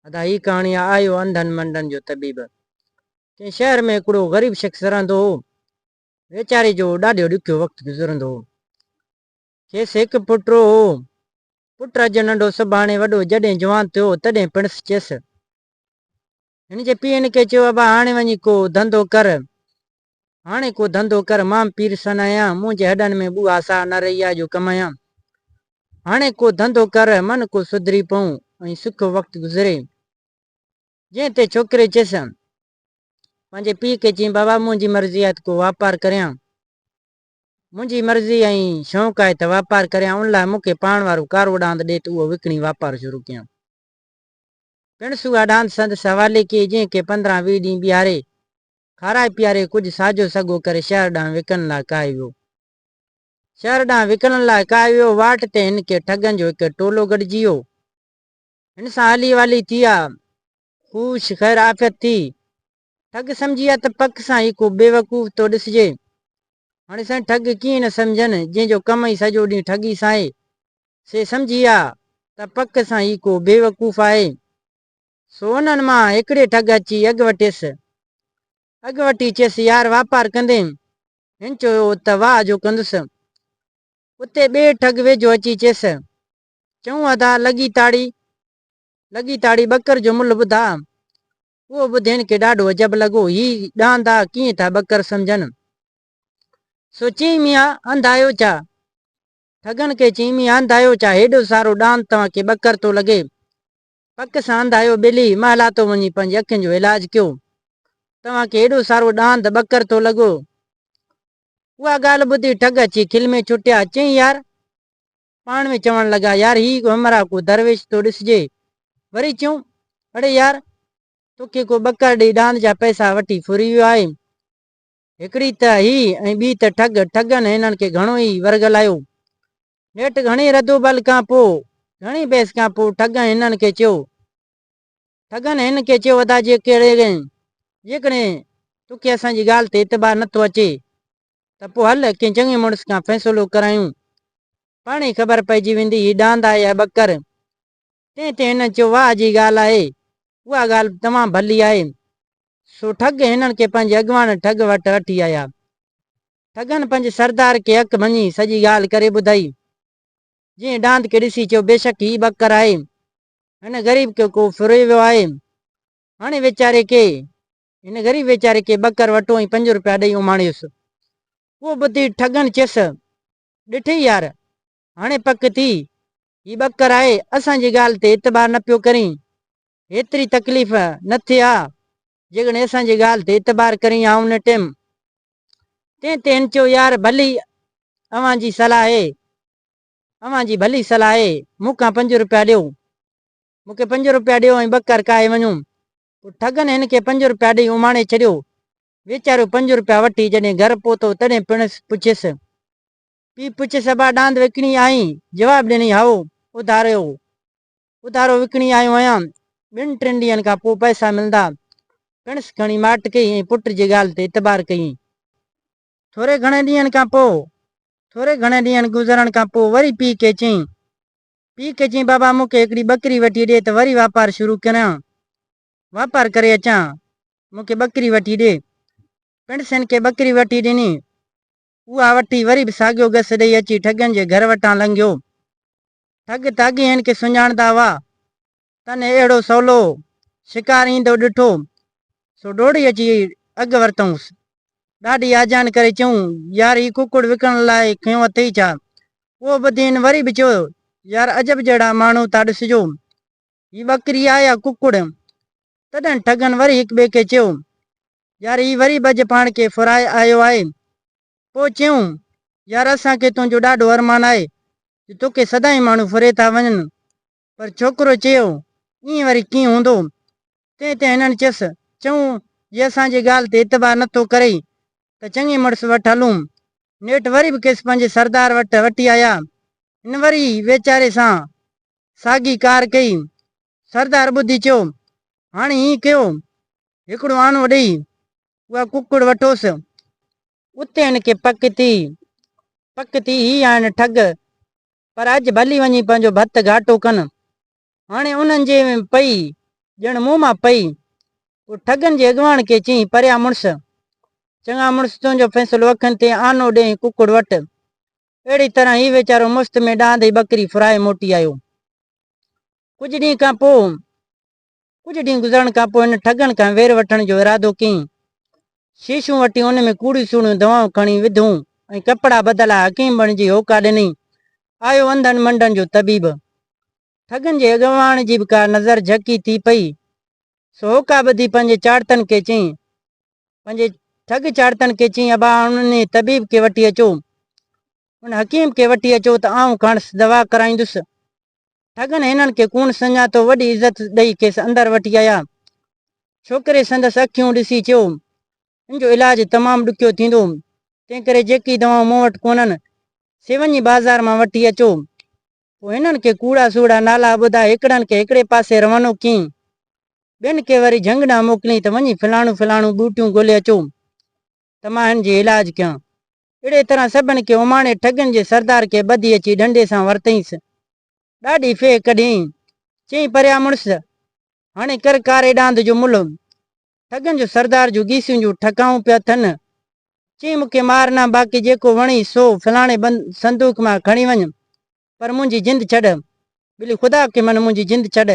ادا هي ڪهاڻي آ آيو انڌن منڊن جو طبيب. ڪنهن شهر ۾ هڪڙو غريب شخص رهندو هو. ويچاري جو ڏاڍو ڏکيو وقت گذرندو هو. کيس هڪ پٽ هو. پٽ اڄ ننڍو سڀاڻي وڏو جڏهن جوان ٿيو تڏهن پڻس چيس. هن جي پيء هن کي چيو ابا هاڻي وڃي ڪو ڌنڌو ڪر. هاڻي ڪو ڌنڌو ڪر، مان به پيرسن آهيان، منهنجي هڏن ۾ به اها ساهه نه رهي آهي جو ڪمايان. هاڻي ڪو ڌنڌو ڪر، من ڪو سڌري پئون ۽ سکيو وقت گذري. جنهن تي ڇوڪري چيس، پنهنجي پيء کي چيائين، بابا منهنجي مرضي آهي ته ڪو واپار ڪريان. منهنجي مرضي ۽ شوق آهي ته واپار ڪريان، ان لاء مون کي پاڻ وارو ڪارو ڏاند ڏي ته اهو وڪڻي واپار شروع ڪيان. پڻس اها ڏاند سندس حوالي ڪئي، جنهن کي 15 20 ڏينهن بيهاري، کارائي پياري ڪجهه ساجو سڳو ڪري شهر ڏانهن وڪڻڻ لاء ڪاهي ويو. شهر ڏانهن وڪڻڻ لاء ڪاهي ويو، واٽ تي هن کي ٺڳن جو هڪ ٽولو گڏجي ويو. هن سان هلي والي ٿي آ، خوش خير عافيت ٿي. ٺڳ سمجهي ويا ته پڪ سان هي ڪو بيوقوف ٿو ڏسجي. هاڻي سائين ٺڳ ڪيئن نه سمجهن، جنهن جو ڪم ئي سڄو ڏينهن ٺڳي سان آهي، سي سمجهي ويا ته پڪ سان هي ڪو بيوقوف آهي. سو انهن مان هڪڙي ٺڳ اچي اڳ وٽيس. اڳ وٺي چيس، يار واپار ڪندين؟ هن چيو ته واهه جو ڪندس. اتي ٻئي ٺڳ ويجهو اچي چيس، چئون ادا لڳي تاڙي، لڳي تاڙي ٻڪر جو ملهه ٻڌاء. اهو ٻڌي هن کي ڏاڍو عجب لڳو، هي ڏاندا ڪيئن ٿا ٻڪر سمجهن؟ سو چيائين ميان انڌ آهيو ڇا؟ ٺڳن کي چيائين ميان انڌ آهيو ڇا؟ هيڏو سارو ڏاند توهان کي ٻڪر ٿو لڳي. پڪ سان انڌايو ٻيلي محلاتو وڃي پنهنجي اکين جو علاج ڪيو. توهان کي ايڏو سارو ڏاند ٻڪر ٿو لڳو. اها ڳالهه ٻڌي ٺڳ اچي کل ۾ ڇٽيا. چيائين يار! پاڻ ۾ چوڻ لڳا يار هي همراهه ڪو درويش ٿو ڏسجي. وري چيائون اڙي يار! توکي ڪو ٻڪر ڏئي ڏاند جا پئسا وٺي ڦري ويو آهي. هڪڙي ته هي ۽ ٻي ته ٺڳ. ٺڳن هنن کي گهڻو ئي ورغلايو. نيٺ گهڻي ردوبل کان پوء، گهڻي بحث کان پوء ٺڳن هنن کي چيو. ٺڳن هن کي چيو ادا جيڪڏهن جيڪڏهن توکي اسان جي ڳالهه تي اعتبار نه ٿو اچي ته پوء هل ڪنهن چڱي مڙس کان فيصلو ڪرايون. پاڻهي خبر پئجي ويندي هي ڏاند آهي يا ٻڪر. تنهن تي هنن چيو واهه جي ڳالهه آهي، اها ڳالهه به تمام ڀلي آهي. سو ٺڳ هنن کي پنهنجي اڳواڻ ٺڳ وٽ وٺي آيا. ٺڳن پنهنجي سردار کي اک ڀڃي سڄي ڳالهه ڪري ٻڌائي. جنهن ڏاند کي ڏسي چيو بيشڪ هي ٻڪر آهي. هن غريب کي ڪو ڦري ويو آهي. هاڻي ويچاري کي هن غريب ويچاري کي ٻڪر وٺو ۽ پنج روپيا ڏئي اماڻيوس. اهو ٻڌي ٺڳن چيس، ڏٺئي يار! هاڻي پڪ ٿي، هي ٻڪر آهي، اسان جي ڳالهه تي اعتبار نه پيو ڪرين. هيتري تڪليف نه ٿئي ها، جيڪڏهن اسان جي ڳالهه تي اعتبار ڪرين ها ان ٽيم. تنهن تي هن چيو، يار ڀلي اوهان جي صلاح آهي، اوهان جي ڀلي صلاح آهي، مون کان پنج روپيا ڏيو. مون کي پنج روپيا ڏيو ۽ ٻڪر ڪاهي وڃون. پوء ٺڳن هن کي پنج روپيا ڏئي اماڻي ڇڏيو. ويچارو پنج روپيا وٺي جڏهن گهر پهتو، تڏهن پڻس پڇيس. پيء پڇيس، ابا ڏاند وڪڻي آئين؟ جواب ڏنائين، هائو، اڌاريو اڌارو وڪڻي آيو آهيان، ٻن ٽن ڏينهن کان پوء پئسا ملندا. پڻس کڻي ماٺ ڪئي ۽ پٽ جي ڳالهه تي اعتبار ڪيائين. ٿوري گهڻي ڏينهن کان پوء ٿوري گهڻي ڏينهن گذرڻ کان پوء وري پيء کي چيائين. پيء کي چيائين، بابا مون کي هڪڙي ٻڪري وٺي ڏي ته وري واپار شروع ڪريان، واپار ڪري اچان، مون کي ٻڪري وٺي ڏي. پڻس هن کي ٻڪري وٺي ڏني. اها وٺي وري به ساڳيو گس ڏيئي اچي ٺڳن جي گهر وٽان لنگهيو. ٺڳ ته اڳي هن کي سڃاڻندا هئا، تن اهڙو سولو شڪار ايندو ڏٺو، سو ڊوڙي اچي اڳ ورتائونس. ڏاڍي آجيان ڪري چيائون، يار هي ڪڪڙ وڪڻڻ لاء کنيو اٿئي ڇا؟ اهو ٻڌي هن وري به چيو، يار عجب جهڙا ماڻهو ٿا ڏسجو، هي ٻڪري آهي يا ڪڪڙ؟ تڏهن ٺڳن وري هڪٻئي کي چيو، يار هي وري به اڄ پاڻ کي ڦرائي آيو آهي. پوء چيائون، يار اسان کي تنهنجو ڏاڍو ارمان آهي جو توکي سدائين ماڻهو ڦري ٿا وڃن. پر ڇوڪرو چيو، ائين وري ڪيئن هوندو؟ تنهن تي هنن چيس، چئون، جي اسان جي ڳالهه تي اعتبار نه ٿو ڪرين ته چڱي مڙس وٽ هلون. نيٺ وري به کيس پنهنجي سردار وٽ وٺي آيا. هن وري ويچاري سان ساڳي ڪار ڪئي. سردار ٻڌي چيو، هاڻي ائين ڪيو، هڪڙو آنو ڏيئي اها ڪڪڙ وٺوس. اتي هن کي پڪ ٿي، پڪ ٿي هي آهن ٺڳ، پر اڄ ڀلي وڃي پنهنجو ڀت گهاٽو ڪن. هاڻي انهن جي پئي. ڄڻ منهن مان پئي. پوء ٺڳن جي اڳواڻ کي چيائين، پريا مڙس، چڱا مڙس تنهنجو فيصلو اکين تي آنو ڏي ۽ ڪڪڙ وٽ. اهڙي طرح هي ويچارو مفت ۾ ڏاند ۽ ٻڪري ڦرائي موٽي آيو. ڪجهه ڏينهن کان پوء ڪجهه ڏينهن گذرڻ کان پوء هن ٺڳن کان وير وٺڻ جو ارادو ڪيائين. شيشون وٺي ان ۾ ڪوڙيون سوڙيون دوائون کڻي وڌيون ۽ ڪپڙا بدلائي حڪيم بڻجي هوڪا ڏنائين، آيو انڌن منڊن جو طبيب. ٺڳن جي اڳواڻ جي به ڪا نظر جهڪي ٿي پئي، سو هوڪا ٻڌي پنهنجي چاڙهتن کي چيائين، پنهنجي ٺڳ چاڙهتن کي چيائين، ابا انهي طبيب کي وٺي اچو، ان حڪيم کي وٺي اچو ته آئون کانئس دوا ڪرائيندس. ٺڳن هنن کي ڪونه سڃاتو، وڏي عزت ڏئي کيس اندر وٺي آيا. ڇوڪري سندس اکيون ڏسي چيو، ان جو علاج تمام ڏکيو ٿيندو، تنهنڪري جيڪي دوائون مون وٽ ڪونهن، سي وڃي بازار مان وٺي اچو. پوء هنن کي ڪوڙا سوڙا نالا ٻڌائي هڪڙن کي هڪڙي پاسي روانو ڪيائين، ٻين کي وري جهنگ ڏانهن موڪليائين ته وڃي فلاڻو فلاڻو ٻوٽيون ڳولي اچو ته مان هن جي علاج ڪيان. اهڙيء طرح سڀن کي اماڻي ٺڳن جي سردار کي ٻڌي اچي ڏنڊي سان ورتئينس. ڏاڍي ڦيهه ڪڍيائين. چيائين پريا مڙس، هاڻي ڪر ڪاري ڏاند جو ملهه. ٺڳن جو سردار جون گيسيون جون ٺڪائون پيا ٿن. چيائين مون کي مار نه، باقي جيڪو وڻئي سو فلاڻي صندوق مان کڻي وڃ، پر منهنجي جند ڇڏ. ٻلي خدا کي من منهنجي جند ڇڏ.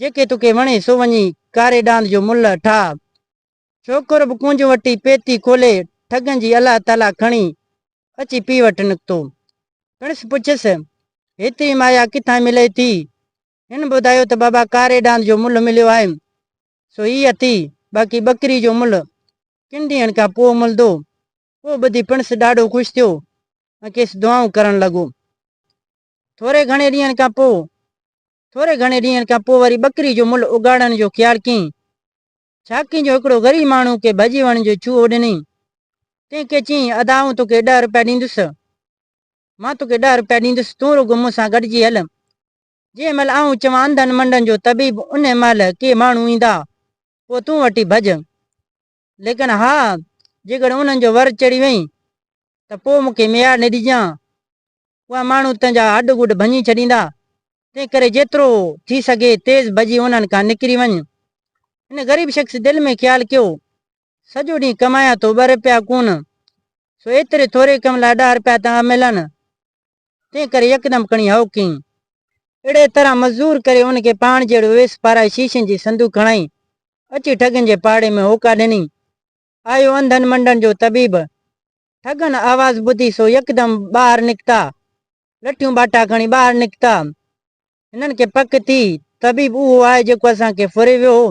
جيڪي توکي وڻي سو وڃي ڪاري ڏاند جو ملهه ٺاهه. ڇوڪرو به ڪونجون وٽي پيتي کولي ٺڳن جي الله تعاليٰ کڻي اچي پيء وٽ نڪتو. پڻس پڇيس، هيتري مايا ڪٿان ملئي ٿي؟ هن ٻڌايو ته بابا ڪاري ڏاند جو ملهه مليو آهي، سو هي اٿي، باقي ٻڪري جو ملهه ڪن ڏينهن کان پوء ملندو. اهو ٻڌي پڻس ڏاڍو خوش ٿيو ۽ کيس دعائون ڪرڻ لڳو. ٿوري گهڻي ڏينهن کان پوء ٿوري گهڻي ڏينهن کان پوء وري ٻڪري جو ملهه اگهاڙڻ جو خيال ڪيائين. ڇاڪين جو هڪڙو غريب ماڻهو کي ڀڄي وڻ جو ڇوهو ڏنائين. تنهن کي چيائين، ادا آئون توکي ڏهه روپيا ڏيندس. مان توکي ڏهه روپيا ڏيندس، تون رڳو مون سان گڏجي هل. جنهن مهل آئون چوان انڌن منڊن جو طبيب، انهي مهل ڪي ماڻهو ايندا، پوء تون وٺي ڀڄ. ليڪن ها، جيڪڏهن انهن جو ور چڙهي وئين ته پوء مون کي ميار نه ڏجان. اها ماڻهو تنهنجا هڏ گوڏ ڀڃي ڇڏيندا. تنهنڪري جيترو ٿي سگهي تيز ڀڄي انهن کان نڪري وڃ. هن غريب شخص دل ۾ خيال ڪيو، سڄو ڏينهن ڪمايان ٿو ٻه رپيا ڪونه، سو ايتري ٿوري ڪم لاء ڏهه رپيا ته ملن. تنهنڪري يڪدم کڻي هائو ڪيائين. اهڙيء طرح مزدور ڪري ان کي پاڻ جهڙو ويس پارائي شيشن جي صندوق کڻائي اچي ٺڳن جي پاڙي ۾ هوڪا ڏني. آيو انڌن منڊن جو طبيب. ٺڳن آواز ٻڌي سو يڪدم ٻاهر نڪتا. لٺيون ٻاٽا کڻي ٻاهر نڪتا. هنن کي پڪ ٿي طبيب اهو آهي جيڪو اسان کي ڦري ويو هو.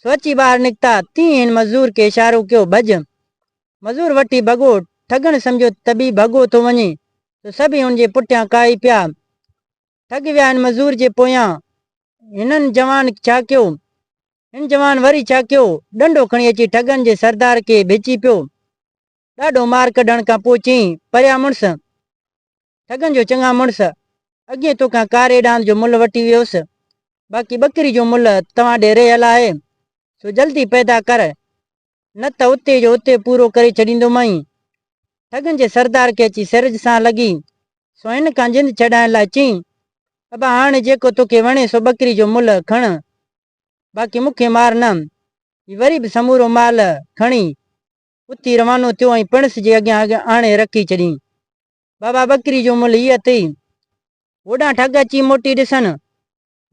سو اچي ٻاهر نڪتا، تيئن هن مزور کي اشارو ڪيو، ڀڄ. مزور وٺي ڀڳو. ٺڳڻ سمجهيو ته طبيب ڀڳو ٿو وڃي، سو سڀئي هن جي پٺيان ڪاهي پيا. ٺڳ ويا هن مزور جي پويان. هنن جوان ڇا ڪيو؟ هن جوان وري ڇا ڪيو؟ ڏنڊو کڻي اچي ٺڳن جي سردار کي ڀيچي پيو. ڏاڍو مار ڪڍڻ کان پوء چيائين، پريا مڙس! ٺڳن جو چڱا مڙس، اڳيئي توکان ڪاري ڏاند جو ملهه وٺي ويوس، باقي ٻڪري جو ملهه توهان ڏي رهيل آهي، سو جلدي پيدا ڪر، نه ته اتي جو اتي پورو ڪري ڇڏيندومانء. ٺڳن جي سردار کي اچي سرج سان لڳي، سو هن کان جند ڇڏائڻ لاء چيائين، ابا هاڻي جيڪو توکي وڻي سو ٻڪري جو ملهه کڻ، باقي مون کي مار نه. هي وري به سمورو مال کڻي اٿي روانو ٿيو ۽ پڻس جي اڳيان آڻي رکي ڇڏيائين. بابا ٻڪري جو ملهه هي اٿئي. هوڏانهن ٺڳ اچي موٽي ڏسن.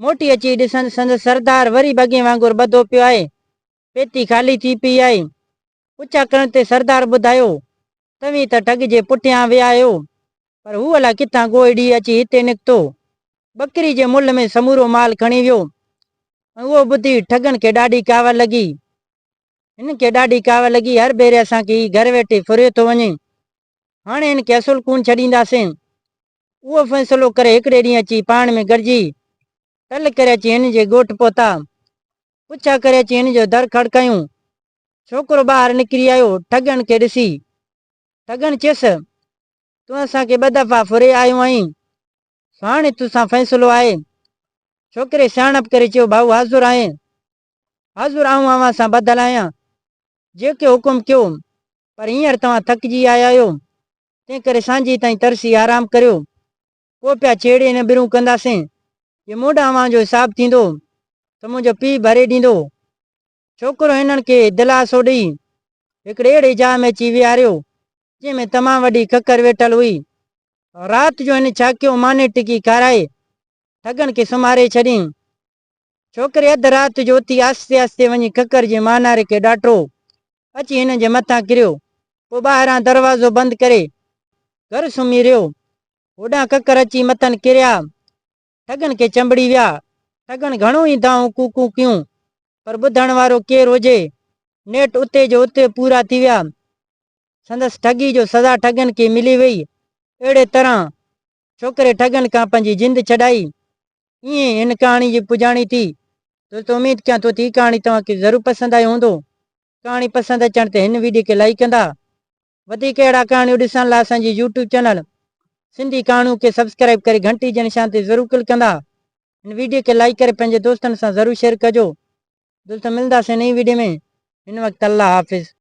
موٽي اچي ڏسن سندس سردار وري به اڳئين وانگر ٻڌو پيو آهي. پيتي خالي ٿي پيئي آهي. پڇا ڪرڻ تي سردار ٻڌايو، توهين ته ٺڳ جي پٺيان ويا آهيو، پر هو الاء ڪٿان گوهي ڏيئي اچي هتي نڪتو. ٻڪري جي ملهه ۾ سمورو مال کڻي ويو ۽ اهو ٻڌي ٺڳن کي ڏاڍي ڪاوڙ لڳي. هن کي ڏاڍي ڪاوڙ لڳي، هر ڀيري اسان کي هي گهر ويٺي ڦريو ٿو وڃي. هاڻي هن کي اصل ڪونه ڇڏينداسين. اهو فيصلو ڪري هڪڙي ڏينهن اچي پاڻ ۾ گڏجي ٽل ڪري اچي هن جي ڳوٺ پهتا. پڇا ڪري اچي هن جو در کڙڪايون. ڇوڪرو ٻاهر نڪري آيو، ٺڳڻ کي ڏسي. ٺڳڻ چيس، تون اسان کي ٻه دفعا ڦري آيو آهين، سو هاڻي توسان فيصلو آهي. ڇوڪري سياڻپ ڪري چيو، ڀائو حاضر آهين. حاضر آئون اوهان سان ٻڌل آهيان، جيڪي حڪم ڪيو، پر هينئر توهان ٿڪجي آيا آهيو، تنهنڪري سانجهيء تائين ترسي آرام ڪريو، پوء پيا ڇيڙي نبيرون ڪنداسين، جي مون ڏانهن اوهان جو حساب ٿيندو. ته منهنجو پيء ڀري ڏيندو. ڇوڪرو هنن کي دلاسو ڏئي هڪڙي اهڙي جاء ۾ اچي ويهاريو، جنهن ۾ تمام وڏي ڪڪر ويٺل هئي. رات جو هن ڇا ڪيو، ماني ٽڪي کارائي ٺڳن کي سمهاري ڇڏيائين. ڇوڪري اڌ رات جو اٿي آهستي آهستي وڃي ڪڪر جي ماناري کي ڏاٽو، اچي هنن جي مٿان ڪريو. پوء ٻاهران دروازو بند ڪري گهر سمهي رهيو. هوڏانهن ڪڪر اچي مٿن ڪريا. ٺڳن کي چنبڙي ويا. ٺڳن گهڻو ئي دانهون ڪوڪون ڪيون، پر ٻڌڻ وارو ڪير هجي. نيٺ اتي جو اتي پورا ٿي ويا. سندس ٺڳي جو سزا ٺڳن کي ملي وئي. اهڙي طرح ڇوڪري ٺڳن کان پنهنجي جند ڇڏائي. ائين هن ڪهاڻي جي پڄاڻي ٿي. دوستو اميد ڪيان ٿو ته هي ڪهاڻي توهان کي ضرور پسند آئي هوندو. ڪهاڻي پسند اچڻ تي هن ويڊيو کي لائيڪ ڪندا. وڌيڪ اهڙا ڪهاڻيون ڏسڻ لاء اسان جي يوٽيوب چينل سنڌي ڪهاڻيون کي سبسڪرائيب ڪري گهنٽي جي نشان تي ضرور ڪلڪ ڪندا. هن ويڊيو کي لائيڪ ڪري پنهنجي دوستن سان ضرور شيئر ڪجو. دوستو ملنداسين نئين ويڊيو ۾ هن وقت الله حافظ.